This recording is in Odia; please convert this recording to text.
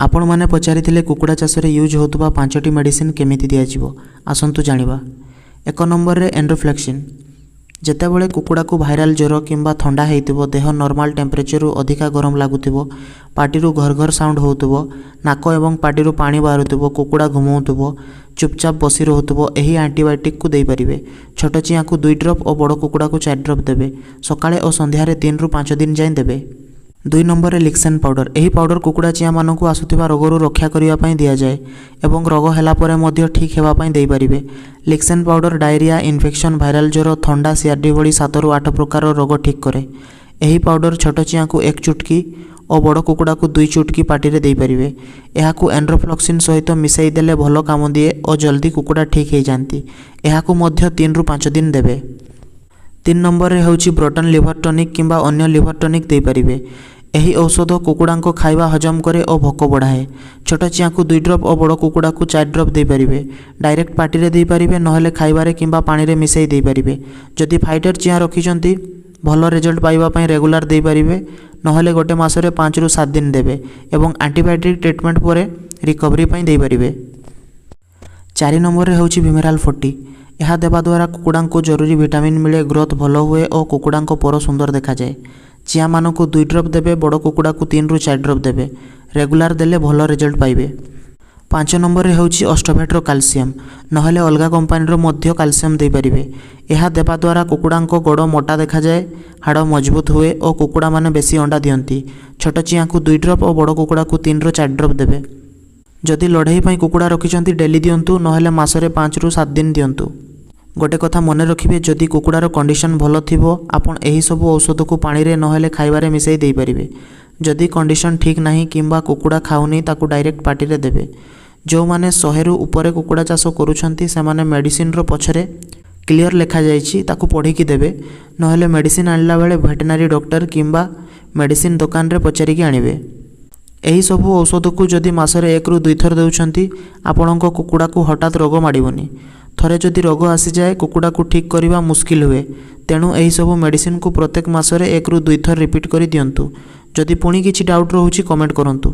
ଆପଣମାନେ ପଚାରିଥିଲେ, କୁକୁଡ଼ା ଚାଷରେ ୟୁଜ୍ ହେଉଥିବା ପାଞ୍ଚଟି ମେଡ଼ିସିନ କେମିତି ଦିଆଯିବ। ଆସନ୍ତୁ ଜାଣିବା। 1 ନମ୍ବରରେ ଏନରୋଫ୍ଲୋକ୍ସାସିନ୍। ଯେତେବେଳେ କୁକୁଡ଼ାକୁ ଭାଇରାଲ ଜ୍ୱର କିମ୍ବା ଥଣ୍ଡା ହେଇଥିବ, ଦେହ ନର୍ମାଲ ଟେମ୍ପରେଚରରୁ ଅଧିକା ଗରମ ଲାଗୁଥିବ, ପାଟିରୁ ଘର ଘର ସାଉଣ୍ଡ ହେଉଥିବ, ନାକ ଏବଂ ପାଟିରୁ ପାଣି ବାହାରୁଥିବ, କୁକୁଡ଼ା ଘୁମଉଥିବ, ଚୁପଚାପ ବସି ରହୁଥିବ, ଏହି ଆଣ୍ଟିବାୟୋଟିକକୁ ଦେଇପାରିବେ। ଛୋଟ ଚିଆଁକୁ 2 ଡ୍ରପ୍ ଓ ବଡ଼ କୁକୁଡ଼ାକୁ 4 ଡ୍ରପ୍ ଦେବେ। ସକାଳେ ଓ ସନ୍ଧ୍ୟାରେ 3ରୁ 5 ଦିନ ଯାଏଁ ଦେବେ। 2 ନମ୍ବରରେ ଲିକ୍ସେନ୍ ପାଉଡ଼ର। ଏହି ପାଉଡ଼ର କୁକୁଡ଼ା ଚିଆଁମାନଙ୍କୁ ଆସୁଥିବା ରୋଗରୁ ରକ୍ଷା କରିବା ପାଇଁ ଦିଆଯାଏ ଏବଂ ରୋଗ ହେଲା ପରେ ମଧ୍ୟ ଠିକ୍ ହେବା ପାଇଁ ଦେଇପାରିବେ। ଲିକ୍ସେନ୍ ପାଉଡ଼ର ଡାଇରିଆ, ଇନଫେକ୍ସନ୍, ଭାଇରାଲ ଜ୍ୱର, ଥଣ୍ଡା, ସିଆର୍ଡି ଭଳି 7ରୁ 8 ପ୍ରକାରର ରୋଗ ଠିକ୍ କରେ। ଏହି ପାଉଡ଼ର ଛୋଟ ଚିଆଁକୁ 1 ଚୁଟକି ଓ ବଡ଼ କୁକୁଡ଼ାକୁ 2 ଚୁଟକି ପାଟିରେ ଦେଇପାରିବେ। ଏହାକୁ ଏନରୋଫ୍ଲୋକ୍ସାସିନ୍ ସହିତ ମିଶାଇ ଦେଲେ ଭଲ କାମ ଦିଏ ଓ ଜଲ୍ଦି କୁକୁଡ଼ା ଠିକ୍ ହେଇଯାଆନ୍ତି। ଏହାକୁ ମଧ୍ୟ 3ରୁ 5 ଦିନ ଦେବେ। 3 ନମ୍ବରରେ ହେଉଛି ବ୍ରୋଟନ୍ ଲିଭର ଟନିକ୍ କିମ୍ବା ଅନ୍ୟ ଲିଭର ଟନିକ୍ ଦେଇପାରିବେ। ଏହି ଔଷଧ କୁକୁଡ଼ାଙ୍କ ଖାଇବା ହଜମ କରେ ଓ ଭୋକ ବଢ଼ାଏ। ଛୋଟ ଚିଆଁକୁ 2 ଡ୍ରପ୍ ଓ ବଡ଼ କୁକୁଡ଼ାକୁ 4 ଡ୍ରପ୍ ଦେଇପାରିବେ। ଡାଇରେକ୍ଟ ପାଟିରେ ଦେଇପାରିବେ, ନହେଲେ ଖାଇବାରେ କିମ୍ବା ପାଣିରେ ମିଶାଇ ଦେଇପାରିବେ। ଯଦି ଫାଇଟର ଚିଆଁ ରଖିଛନ୍ତି, ଭଲ ରେଜଲ୍ଟ ପାଇବା ପାଇଁ ରେଗୁଲାର ଦେଇପାରିବେ, ନହେଲେ ଗୋଟେ ମାସରେ 5ରୁ 7 ଦିନ ଦେବେ ଏବଂ ଆଣ୍ଟିବାୟୋଟିକ୍ ଟ୍ରିଟମେଣ୍ଟ ପରେ ରିକଭରି ପାଇଁ ଦେଇପାରିବେ। 4 ନମ୍ବରରେ ହେଉଛି ଭିମେରାଲ 40। ଏହା ଦେବା ଦ୍ୱାରା କୁକୁଡ଼ାଙ୍କୁ ଜରୁରୀ ଭିଟାମିନ୍ ମିଳେ, ଗ୍ରୋଥ୍ ଭଲ ହୁଏ ଓ କୁକୁଡ଼ାଙ୍କ ପର ସୁନ୍ଦର ଦେଖାଯାଏ। ଚିଆଁମାନଙ୍କୁ 2 ଡ୍ରପ୍ ଦେବେ, ବଡ଼ କୁକୁଡ଼ାକୁ 3ରୁ 4 ଡ୍ରପ୍ ଦେବେ। ରେଗୁଲାର ଦେଲେ ଭଲ ରେଜଲ୍ଟ ପାଇବେ। 5 ନମ୍ବରରେ ହେଉଛି ଅଷ୍ଟଭେଟ୍ର କାଲସିୟମ୍, ନହେଲେ ଅଲଗା କମ୍ପାନୀର ମଧ୍ୟ କାଲସିୟମ୍ ଦେଇପାରିବେ। ଏହା ଦେବା ଦ୍ୱାରା କୁକୁଡ଼ାଙ୍କ ଗୋଡ଼ ମୋଟା ଦେଖାଯାଏ, ହାଡ଼ ମଜବୁତ ହୁଏ ଓ କୁକୁଡ଼ାମାନେ ବେଶୀ ଅଣ୍ଡା ଦିଅନ୍ତି। ଛୋଟ ଚିଆଁକୁ 2 ଡ୍ରପ୍ ଓ ବଡ଼ କୁକୁଡ଼ାକୁ 3ରୁ 4 ଡ୍ରପ୍ ଦେବେ। ଯଦି ଲଢ଼େଇ ପାଇଁ କୁକୁଡ଼ା ରଖିଛନ୍ତି, ଡେଲି ଦିଅନ୍ତୁ, ନହେଲେ ମାସରେ 5ରୁ 7 ଦିନ ଦିଅନ୍ତୁ। ଗୋଟେ କଥା ମନେ ରଖିବେ, ଯଦି କୁକୁଡ଼ାର କଣ୍ଡିସନ୍ ଭଲ ଥିବ, ଆପଣ ଏହିସବୁ ଔଷଧକୁ ପାଣିରେ ନହେଲେ ଖାଇବାରେ ମିଶାଇ ଦେଇପାରିବେ। ଯଦି କଣ୍ଡିସନ୍ ଠିକ୍ ନାହିଁ କିମ୍ବା କୁକୁଡ଼ା ଖାଉନି, ତାକୁ ଡାଇରେକ୍ଟ ପାଟିରେ ଦେବେ। ଯେଉଁମାନେ 100ରୁ ଉପରେ କୁକୁଡ଼ା ଚାଷ କରୁଛନ୍ତି, ସେମାନେ ମେଡ଼ିସିନର ପଛରେ କ୍ଲିଅର ଲେଖାଯାଇଛି, ତାକୁ ପଢ଼ିକି ଦେବେ, ନହେଲେ ମେଡ଼ିସିନ ଆଣିଲା ବେଳେ ଭେଟେନାରୀ ଡକ୍ଟର କିମ୍ବା ମେଡ଼ିସିନ ଦୋକାନରେ ପଚାରିକି ଆଣିବେ। ଏହିସବୁ ଔଷଧକୁ ଯଦି ମାସରେ 1ରୁ 2 ଥର ଦେଉଛନ୍ତି, ଆପଣଙ୍କ କୁକୁଡ଼ାକୁ ହଠାତ୍ ରୋଗ ମାଡ଼ିବନି। ଥରେ ଯଦି ରୋଗ ଆସିଯାଏ, କୁକୁଡ଼ାକୁ ଠିକ୍ କରିବା ମୁସ୍କିଲ ହୁଏ। ତେଣୁ ଏହିସବୁ ମେଡ଼ିସିନକୁ ପ୍ରତ୍ୟେକ ମାସରେ 1ରୁ 2 ଥର ରିପିଟ୍ କରି ଦିଅନ୍ତୁ। ଯଦି ପୁଣି କିଛି ଡାଉଟ୍ ରହୁଛି, କମେଣ୍ଟ କରନ୍ତୁ।